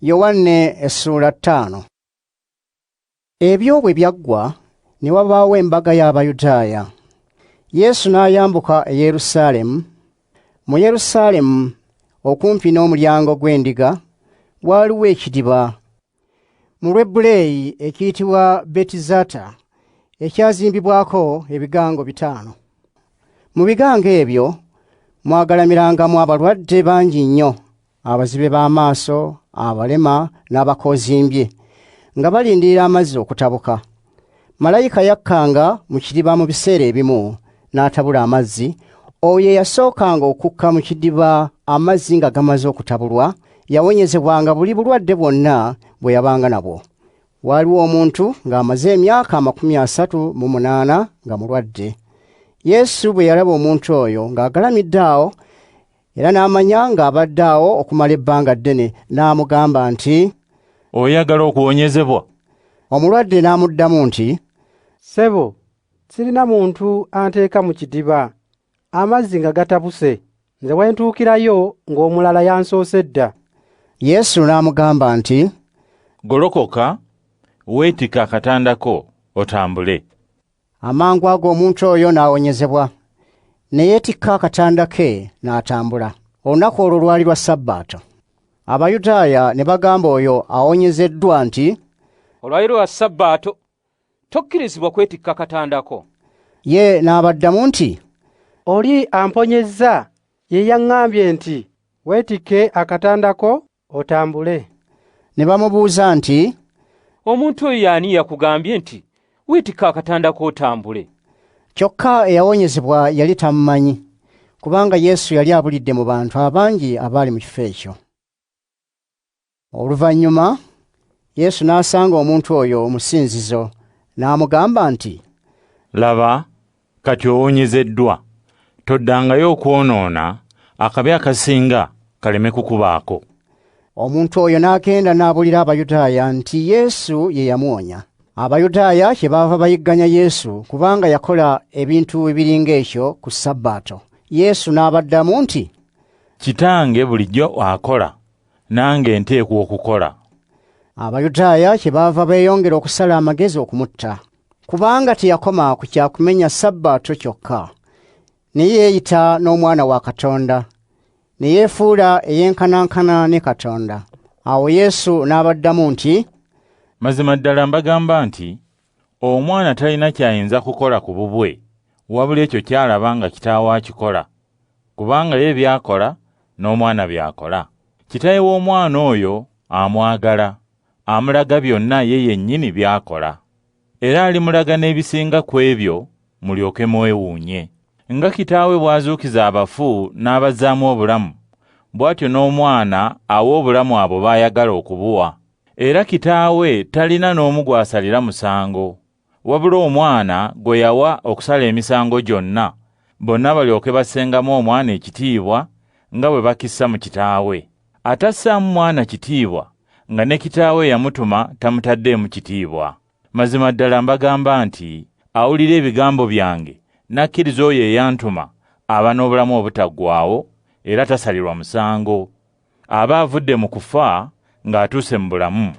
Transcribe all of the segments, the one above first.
Yowanne essuula 5. Ebyo bwe byaggwa ne wabaawo embaga y'Abayudaaya. Yesu n'ayambuka e Yerusaalemu. Mu Yerusaalemu okumpi n'omulyango gw'endiga waaliwo ekidiba mu Lwebbuleyi ekiyitibwa Betizata, ekyazimbibwako ebigango 5. Mu bigango ebyo mwagalamirangamu abalwadde bangi nnyo, abazibe b'amaaso, abalema n'abakozimbye, nga balindirira amazzi okutabuka. Malayika yakkanga mu kidiba mu biseera ebimu n'atabula amazzi. Oyo eyasookanga okukka mu kidiba amazzi nga gamaze okutabulwa yawonyezebwanga buli bulwadde bwonna bwe yabanga nabwo. Waaliwo omuntu ng'amaze emyaka 38 nga mulwadde. Yesu bwe yalaba omuntu oyo ng'agalamidde awo, era n'amanya ng'abadde awo okumala ebbanga ddene, n'amugamba nti, "Oyagala okuwonyezebwa?" Omulwadde n'amuddamu nti, "Ssebo, sirina muntu anteeka mu kidiba, amazzi nga gatabuse, nze we ntuukirayo ng'omulala yansoose dda." Yesu n'amugamba nti, "Golokoka, weetikke akatanda ko otambule." Amangu ago omuntu oyo n'awonyezebwa, ne yeetikka akatanda ke n'atambula. Olunaku olwo lwali lwa Sabbaato. Abayudaaya ne bagamba oyo awonyezeddwa nti, "Olwali lwa Sabbaato, tokkirizibwa kwetikka katanda ko." Ye n'abaddamu nti, "Oli amponyezza ye yaŋŋambye nti, weetikke akatanda ko otambule." Ne bamubuuza nti, "Omuntu oyo y'ani yakugambye nti weetikke akatanda ko otambule?" Kyokka eyawonyezebwa yali tamumanyi, kubanga Yesu yali abulidde mu bantu abangi abaali mu kifo ekyo. Oluvannyuma Yesu n'asanga omuntu oyo mu ssinzizo n'amugamba nti, "Laba, kati owonyezeddwa, toddangayo okwonoona, akabi akasinga kaleme kukubaako." Omuntu oyo n'agenda n'abulira Abayudaaya nti Yesu ye yamuwonya. Abayudaaya kyebaava bayigganya Yesu kubanga yakola ebintu ebiringa ekyo ku Sabbaato. Yesu n'abaddamu nti, "Kitange bulijjo akola, nange nteekwa okukola." Abayudaaya kyebaava beeyongera okusala amagezi okumutta, kubanga teyakoma ku kya kumenya Sabbaato kyokka, ne yeeyita n'omwana wa Katonda, ne yeefuula eyenkanankana ne Katonda. Awo Yesu n'abaddamu nti, "Mazima ddala mbagamba nti omwana talina ky'ayinza kukola ku bubwe, wabula ekyo ky'alaba nga kitaawe akikola, kubanga ye by'akola n'omwana by'akola. Kitaawe w'omwana oyo amwagala, amulaga byonna ye yennyini by'akola. Era alimulaga n'ebisinga ku ebyo mulyoke mwewuunye. Nga kitaawe bw'azuukiza abafu n'abazzaamu obulamu, bw'atyo n'omwana awa obulamu abo b'ayagala okubuwa. Era kitaawe talina n'omu gw'asalira musango, wabula omwana gwe yawa okusala emisango gyonna, bonna balyoke bassengamu omwana ekitiibwa nga bwe bakissa mu kitaawe. Atassaamu mwana kitiibwa nga ne kitaawe yamutuma tamutaddeemu kitiibwa. Mazima ddala mbagamba nti awulira ebigambo byange n'akkiriza oyo eyantuma aba n'obulamu obutaggwaawo era tasalirwa musango. Aba avudde mu kufa ng'atuuse mu bulamu.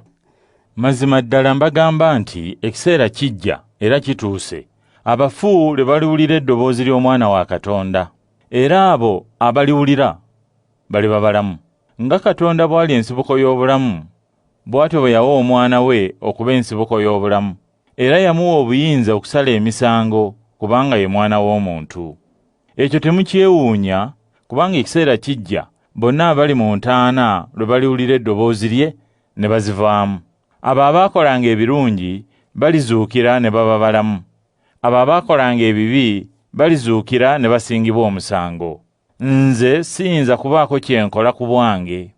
Mazima ddala mbagamba nti ekiseera kijja era kituuse, abafu lwe baliwulira eddoboozi ly'Omwana wa Katonda, era abo abaliwulira baliba balamu. Nga Katonda bw'ali ensibuko y'obulamu, bw'atyo bwe yawa Omwana we okuba ensibuko y'obulamu. Era yamuwa obuyinza okusala emisango kubanga ye Mwana w'Omuntu. Ekyo temukyewuunya, kubanga ekiseera kijja bonna abali mu ntaana lwe baliwulira eddoboozi lye ne bazivaamu. Abo abaakolanga ebirungi balizuukira ne baba balamu. Abo abaakolanga ebibi balizuukira ne basingibwa omusango. Nze siyinza kubaako kye nkola ku bwange.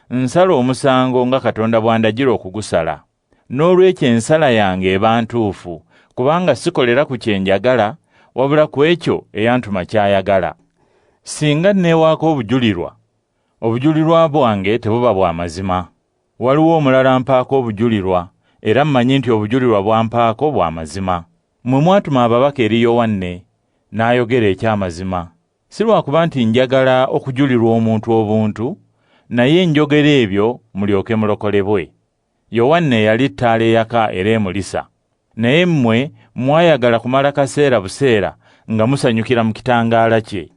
Nsala omusango nga Katonda bw'andagira okugusala. N'olwekyo ensala yange eba ntuufu, kubanga sikolera ku kye njagala, wabula ku ekyo eyantuma ky'ayagala. Singa nneewaako obujulirwa, obujulirwa bwange tebuba bwa mazima. Waliwo omulala mpaako obujulirwa, era mmanyi nti obujulirwa bw'ampaako bwa mazima. Mmwe mwatuma ababaka eri Yowanne, n'ayogera eky'amazima. Si lwakuba nti njagala okujulirwa omuntu obuntu, Naye njogera ebyo mulyoke mulokolebwe. Yowanne yali ttaala eyaka era emulisa. Naye mmwe mwayagala kumala kaseera buseera nga musanyukira mu kitangaala kye.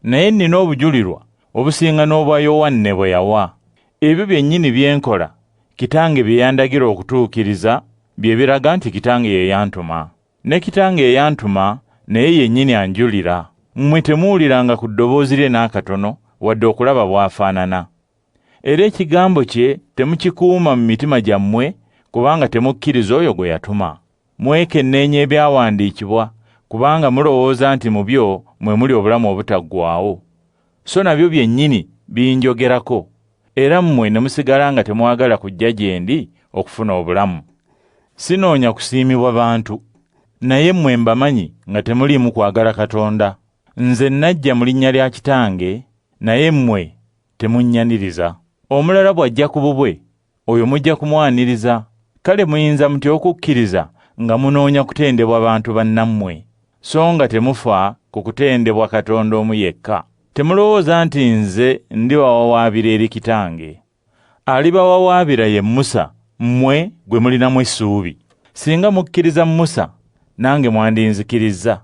Naye nnina obujulirwa obusinga n'obwa Yowanne bwe yawa. Ebyo byennyini bye nkola, Kitange bye yandagira okutuukiriza, bye biraga nti Kitange ye yantuma. Ne Kitange eyantuma naye yennyini anjulira. Mmwe temuwuliranga ku ddoboozi lye n'akatono, wadde okulaba bw'afaanana. Era ekigambo kye temukikuuma mu mitima gyammwe, kubanga temukkiriza oyo gwe yatuma. Mwekenneenya ebyawandiikibwa, kubanga mulowooza nti mu byo mwe muli obulamu obutaggwaawo. So nabyo byennyini binjogerako, era mmwe ne musigala nga temwagala kujja gye ndi okufuna obulamu. Sinoonya kusiimibwa bantu, naye mmwe mbamanyi nga temuliimu kwagala Katonda. Nze najja mu linnya lya Kitange, naye mmwe temunnyaniriza. Omulala bw'ajja ku bubwe, oyo mujja kumwaniriza. Kale muyinza mutya okukkiriza nga munoonya kutendebwa bantu bannammwe, so nga temufa ku kutendebwa Katonda omu yekka? Temulowooza nti nze ndibawawaabira eri Kitange. Alibawawaabira ye Musa, mmwe gwe mulinamu essuubi. Singa mukkiriza Musa, nange mwandinzikirizza,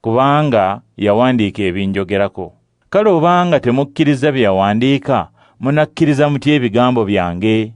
kubanga yawandiika ebinjogerako. Kale obanga temukkiriza bye yawandiika, munakkiriza mutya ebigambo byange?